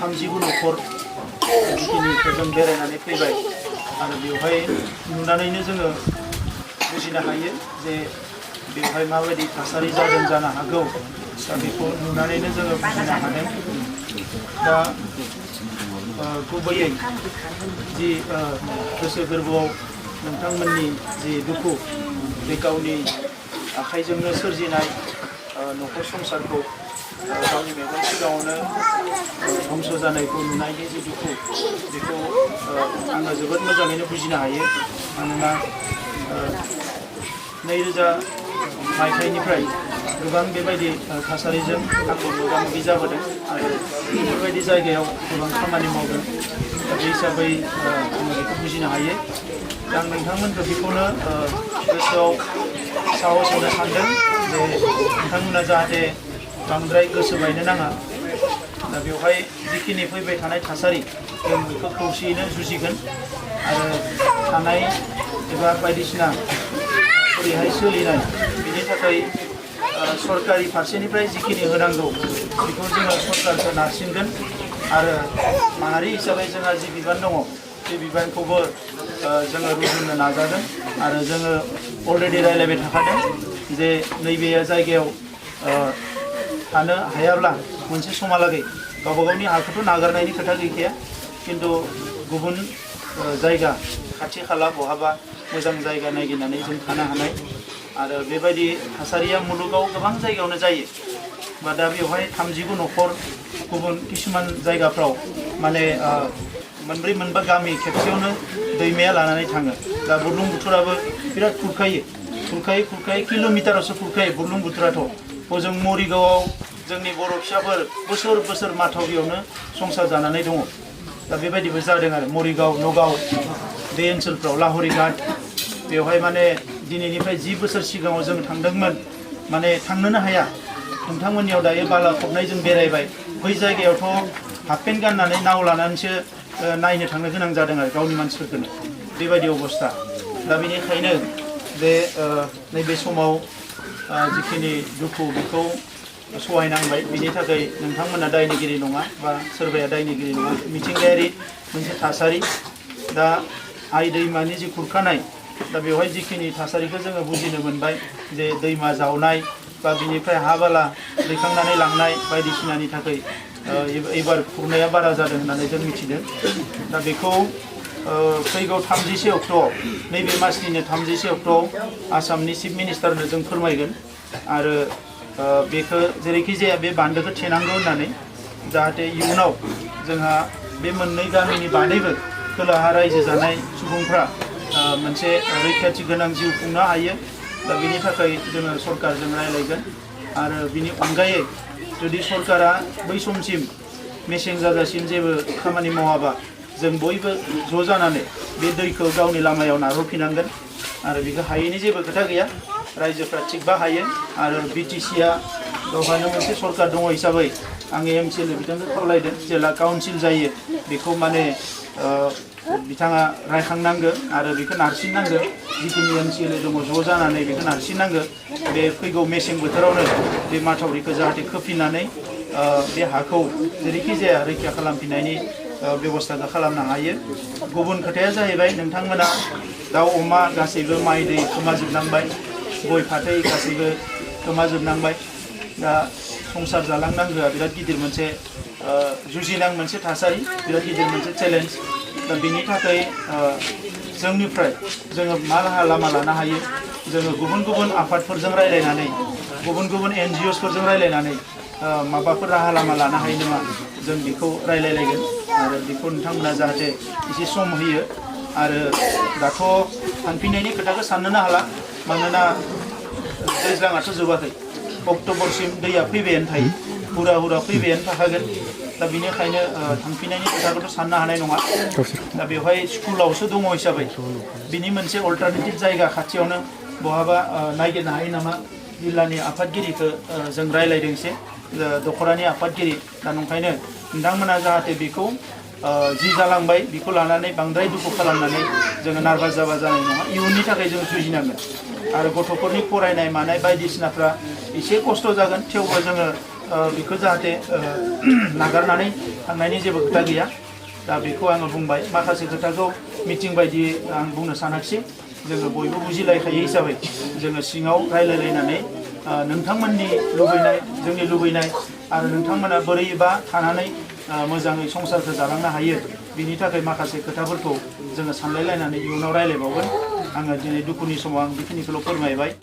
39 न'खर जिखिनिखौ जों बेरायनानै फैबाय आरो बेवहाय नुनानैनो जोङो बुजिनो हायो जे बेवहाय माबायदि थासारि जादों जानो हागौ दा बेखौ नुनानैनो जोङो बुजिनो हादों दा गुबैयै जि गोसो गोरबोआव नोंथांमोननि जि दुखु बे गावनि आखाइजोंनो सोरजिनाय न'खर संसारखौ गावनि मेगन सिगाङावनो धंस जानायखौ नुनायनि जि दुखु बेखौ आङो जोबोद मोजाङैनो बुजिनो हायो मानोना 2000 मायथाइनिफ्राय गोबां बेबायदि थासारिजों आंबो मोगा मोगि जाबोदों आरो बेफोरबायदि जायगायाव गोबां खामानि मावदों दा बे हिसाबै आङो बेखौ बुजिनो हायो दा आं नोंथांमोनखौ बेखौनो गोसोआव साहस होनो सानदों जे नोंथांमोना जाहाथे बांद्राय गोसो बायनो नाङा दा बेवहाय जिखिनि फैबाय थानाय थासारि जों बेखौ खौसेयैनो जुजिगोन आरो थानाय एबा बायदिसिना ओरैहाय सोलिनाय बिनि थाखाय सरकारि फारसेनिफ्राय जिखिनि होनांगौ बेखौ जोङो सरकारखौ नारसिनगोन आरो माहारि हिसाबै जोंहा जि बिबान दङ बे बिबानखौबो जोङो रुजुननो नाजागोन आरो जोङो अलरेडि रायज्लायबाय थाखादों जे नैबे जायगायाव थानो हायाब्ला मोनसे समहालागै गावबा गावनि हाखौथ' नागारनायनि खोथा गैखाया किन्तु गुबुन जायगा खाथि खाला बहाबा मोजां जायगा नागिरनानै जों थानो हानाय आरो बेबायदि थासारिया मुलुगाव गोबां जायगायावनो जायो बा दा बेवहाय 39 न'खर गुबुन किसुमान जायगाफ्राव माने मोनब्रै मोनबा गामि खेबसेयावनो दैमाया लानानै थाङो दा बुरलुंबुथुराबो बिराद खुरखायो किल'मिटारावसो खुरखायो बुरलुंबुथुराथ' हजों मरिगावआव जोंनि बर' फिसाफोर बोसोर बोसोर माथावरियावनो संसार जानानै दङ दा बेबायदिबो जादों आरो मरिगाव नगाव बे ओनसोलफ्राव लाहरिघाट बेवहाय माने दिनैनिफ्राय 10 बोसोर सिगाङाव जों थांदोंमोन माने थांनोनो हाया नोंथांमोननियाव दायो बाला फबनाय जों बेरायबाय बै जायगायावथ' हाफपेन्ट गाननानै नाव लानानैसो नायनो थांनो गोनां जादों आरो गावनि मानसिफोरखौनो बेबायदि अबस्था दा बेनिखायनो बे नैबे समाव जिखिनि दुखु बेखौ सहायनांबाय बिनि थाखाय नोंथांमोना दायनिगिरि नङा बा सोरबाया दायनिगिरि नङा मिथिंगायारि मोनसे थासारि दा आइ दैमानि जि खुरखानाय दा बेवहाय जिखिनि थासारिखौ जोङो बुजिनो मोनबाय जे दैमा जावनाय बा बिनिफ्राय हा बाला दैखांनानै लांनाय बायदिसिनानि थाखाय एबार खुरनाया बारा जादों होननानै जों मिथिदों दा बेखौ फैगौ 31 अक्ट'आव नैबे मासनिनो 31 अक्ट'आव आसामनि चिफ मिनिस्टारनो जों फोरमायगोन आरो बेखौ जेरैखि जाया बे बान्दोखौ थेनांगौ होननानै जाहाथे इयुनाव जोंहा बे मोननै गामिनि बादैबो खोलाहा रायजो जानाय सुबुंफ्रा मोनसे रैखाथि गोनां जिउ खुंनो हायो दा बेनि थाखाय जोङो सरकारजों रायलायगोन आरो बिनि अनगायै जुदि सरकारा बै समसिम मेसें जाजासिम जेबो खामानि मावाबा जों बयबो ज' जानानै बे दैखौ गावनि लामायाव नारहरफिनांगोन आरो बेखौ हायैनि जेबो खोथा गैया रायजोफ्रा थिगबा हायो आरो बिटिसिआ गावहानो मोनसे सरकार दङ हिसाबै आङो एमसिएल बिथांखौ खावलायदों जेला काउन्सिल जायो बेखौ माने बिथाङा रायखांनांगो आरो बेखौ नारसिननांगो जिखिनि एमसिएल दङ ज' जानानै बेखौ नारसिननांगो बे फैगौ मेसें बोथोरावनो बे माथावरिखौ जाहाथे खोफिननानै बे हाखौ जेरैखि जाया रैखा खालामफिननायनि बेबस्थाखौ खालामनो हायो गुबुन खोथाया जाहैबाय नोंथांमोना दाउ अमा गासैबो माइ दै खोमाजोबनांबाय गय फाथै गासैबो खोमाजोबनांबाय दा संसार जालांनांगौआ बिराद गिदिर मोनसे जुजिनां मोनसे थासारि बिराद गिदिर मोनसे चेलेन्ज दा बेनि थाखाय जोंनिफ्राय जोङो मा राहा लामा लानो हायो जोङो गुबुन गुबुन आफादफोरजों रायलायनानै गुबुन गुबुन NGOsफोरजों रायलायनानै माबाफोर राहा लामा लानो हायो नामा जों बेखौ रायलायलायगोन आरो बेखौ नोंथांमोना जाहाथे एसे सम होयो आरो दाथ' थांफिननायनि खोथाखौ साननोनो हाला मानोना दैज्लाङाथ' जोबाखै अक्ट'बरसिम दैया फैबायानो थायो हुरा फैबायानो थाखागोन दा बेनिखायनो थांफिननायनि खोथाखौथ' साननो हानाय नङा दा बेवहाय स्कुलावसो दङ हिसाबै बिनि मोनसे अल्टारनेटिभ जायगा खाथियावनो बहाबा नागिरनो हायो नामा जिल्लानि आफादगिरिखौ जों रायलायदों एसे दख'रानि आफादगिरि दा नंखायनो नोंथांमोना जाहाथे बेखौ जि जालांबाय बेखौ लानानै बांद्राय दुखु खालामनानै जोङो नार्भास जाबा जानाय नङा इयुननि थाखाय जों जुजिनांगोन आरो गथ'फोरनि फरायनाय मानाय बायदिसिनाफ्रा एसे खस्थ' जागोन थेवबो जोङो बेखौ जाहाथे नागारनानै थांनायनि जेबो खोथा गैया दा बेखौ आङो बुंबाय माखासे खोथाखौ मिटिं बायदि आं बुंनो सानाखिसै जोङो बयबो बुजिलायखायो हिसाबै जोङो सिङाव रायलायलायनानै नोंथांमोननि लुबैनाय जोंनि लुबैनाय आरो नोंथांमोना बोरैबा थानानै मोजाङै संसारखौ जालांनो हायो बिनि थाखाय माखासे खोथाफोरखौ जोङो सानलायलायनानै इयुनाव रायलायबावगोन आङो दिनै दुखुनि समाव आं बेखिनिखौल' फोरमायबाय।